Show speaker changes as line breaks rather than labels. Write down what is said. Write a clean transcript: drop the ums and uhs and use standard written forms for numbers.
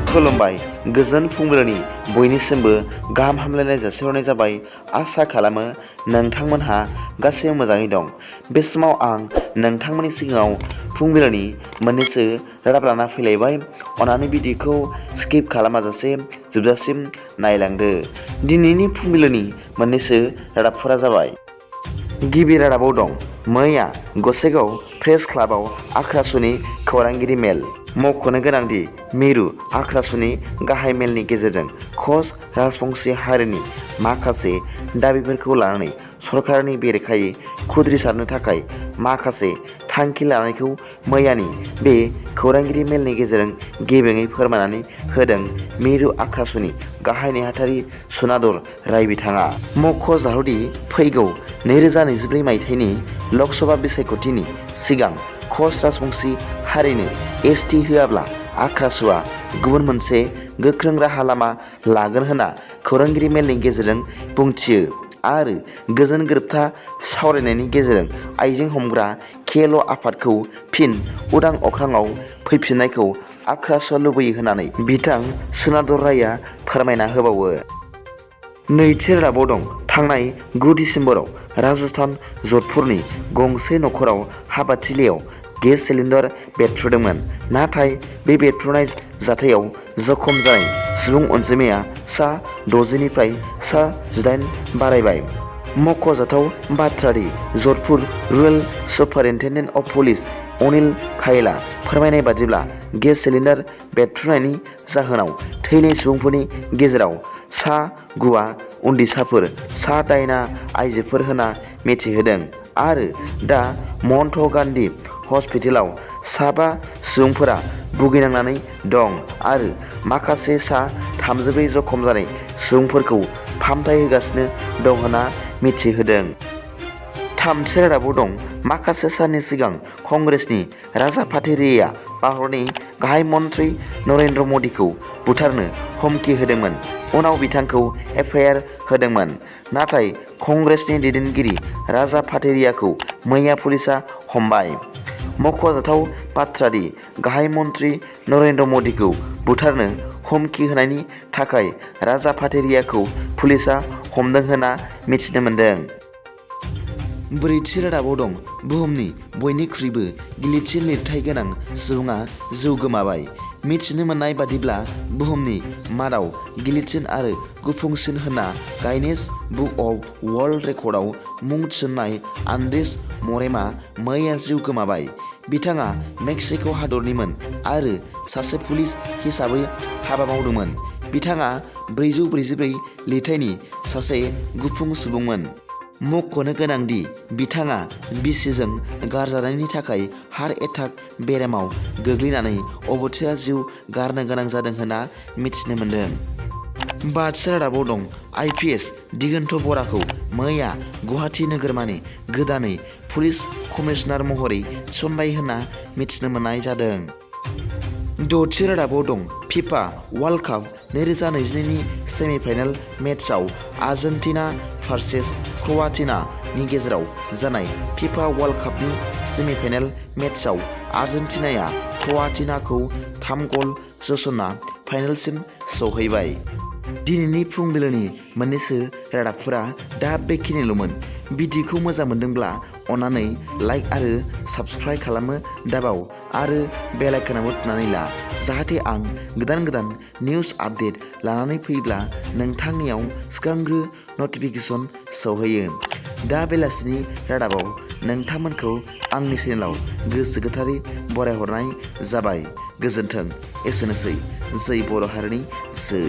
खुलुमबाय गोजोन फुंबिलिनि बयनिसिमबो गाहाम हामलायनाय जासिहरनाय जाबाय। आसा खालामो नोंथांमोनहा गासैबो मोजाङै दं। बे समाव आं नोंथांमोननि सिगाङाव फुंबिलिनि मोननैसो रादाब लाना फैलायबाय। अन्नानै भिडिअखौ स्किप खालामाजासे जोबजासिम नायलांदो। दिनैनि फुंबिलिनि मोननैसो रादाबफोरा जाबाय। गिबि रादाबाव दं मैया गसाइगाव प्रेस क्लाबाव आखरासुनि खौरांगिरि मेल। मख'नो गोनांदि मिरु आखरासुनि गाहाय मेलनि गेजेरजों खस राजबंसि हारिनि माखासे दाबिफोरखौ लानानै सरकारनि बेरेखायै खुद्रिसारनो थाखाय माखासे थांखि लानायखौ मैयानि बे खौरांगिरि मेलनि गेजेरजों गेबेङै फोरमायनानै होदों मिरु आखरासुनि गाहाय नेहाथारि सुनादर राय बिथाङा। मख'जाथावदि फैगौ 2024 मायथाइनि लकसभा बिसायख'थिनि सिगां खस राजबंसि हारिनो एसटि होआब्ला आखरासुआ गुबुन मोनसे गोख्रों राहा लामा लागोन होनना खौरांगिरि मेलनि गेजेरजों बुंथियो आरो गोजोन गोरोबथा सावरायनायनि गेजेरजों आइजें हमग्रा KLO आफादखौ फिन उदां अख्राङाव फैफिननायखौ आखरासुआ लुबैयो होननानै बिथां सुनादर रायआ फोरमायना होबावो। नैथि रादाबाव दं थांनाय 9 दिसेम्बराव राजस्थान जधपुरनि गंसे नखराव हाबाथिलियाव गेस सिलिन्डार बेरफ्रुदोंमोन। नाथाय बे बेरफ्रुनाय जाथायाव जखम जानाय सुबुं अनजिमाया सा 60 निफ्राय सा 18 बारायबाय। मख'जाथाव बाथ्रादि Jodhpur rural superintendent of police Anil Khayla फोरमायनाय बादिब्ला गेस सिलिन्डार बेरफ्रुनायनि जाहोनाव थैनाय सुबुंफोरनि गेजेराव सा 9 उन्दैसाफोर, सा 8 आइजोफोर होनना मिथिहोदों आरो दा महन्त गान्धी हस्पिटालाव सा 5 सुबुंफोरा भुगिनांनानै दं आरो माखासे सा 34 जखम जानाय सुबुंफोरखौ फाहामथाय होगासिनो दं होनना मिथिहोदों। थामथि रादाबाव दं माखासे साननि सिगां कंग्रेसनि राजा फाथिरिया भारतनि गाहाय मन्त्रि नरेन्द्र मदिखौ बुथारनो हुमखि होदोंमोन। उनाव बिथांखौ FIR होदोंमोन। नाथाय कंग्रेसनि दैदेनगिरि राजा फाथिरियाखौ मैया पुलिसा हमबाय। मख'जाथाव बाथ्रादि गाहाय मन्त्रि नरेन्द्र मदिखौ बुथारनो हुमखि होनायनि थाखाय राजा फाथिरियाखौ पुलिसा हमदों होनना मिथिनो मोन्दों। ब्रैथि रादाबाव दं बुहुमनि बयनिख्रुइबो गिलिरसिन लिरथाय गोनां सुबुङा जिउ गोमाबाय। मिथिनो मोननाय बादिब्ला बुहुमनि मादाव गिलिरसिन आरो गुफुंसिन होनना गाइनेस बुक अफ वर्ल्ड रेकर्डआव मुं थिसननाय आन्द्रेस मरेमा मैया जिउ गोमाबाय। बिथाङा मेक्सिक' हादरनिमोन आरो सासे पुलिस हिसाबै हाबा मावदोंमोन। बिथाङा 444 लिरथायनि सासे गुफुं सुबुंमोन। मख'नो गोनांदि बिथाङा बिसिजों गारजानायनि थाखाय हार्ट एटाक बेरामाव गोग्लैनानै अबथिरा जिउ गारनो गोनां जादों होनना मिथिनो मोन्दों। बाथि रादाबाव दं IPS दिगन्त बराखौ मैया गुवाहाटि नोगोरमानि गोदानै पुलिस कमिसनार महरै थिसनबाय होनना मिथिनो मोननाय जादों। द'थि रादाबाव दं FIFA वर्ल्ड काप 2022 नि सेमिफाइनाल मेचआव आर्जेन्टिना भार्सेस क्र'आटियानि गेजेराव जानाय FIFA वर्ल्ड कापनि सेमिफाइनाल मेचआव आर्जेन्टिनाया क्र'आटियाखौ 3 गल जोसनना फाइनालसिम सौहैबाय। दिनैनि फुंबिलिनि मोननैसो रादाबफोरा दा बेखिनिल'मोन। भिडिअखौ मोजां मोनदोंब्ला अन्नानै लाइक आरो साबस्क्राइब खालामनो दाबाव आरो बेल आइकनआवबो थुनानै ला जाहाथे आं गोदान गोदान निउस आपडेट लानानै फैब्ला नोंथांनियाव सिगांग्रो नटिफिकेसन सौहैयो। दा बेलासिनि रादाबाव नोंथांमोनखौ आंनि चेनेलाव गोसो गोथारै बरायहरनाय जाबाय। गोजोन्थों। एसेनोसै। जै बर' हारिनि जै।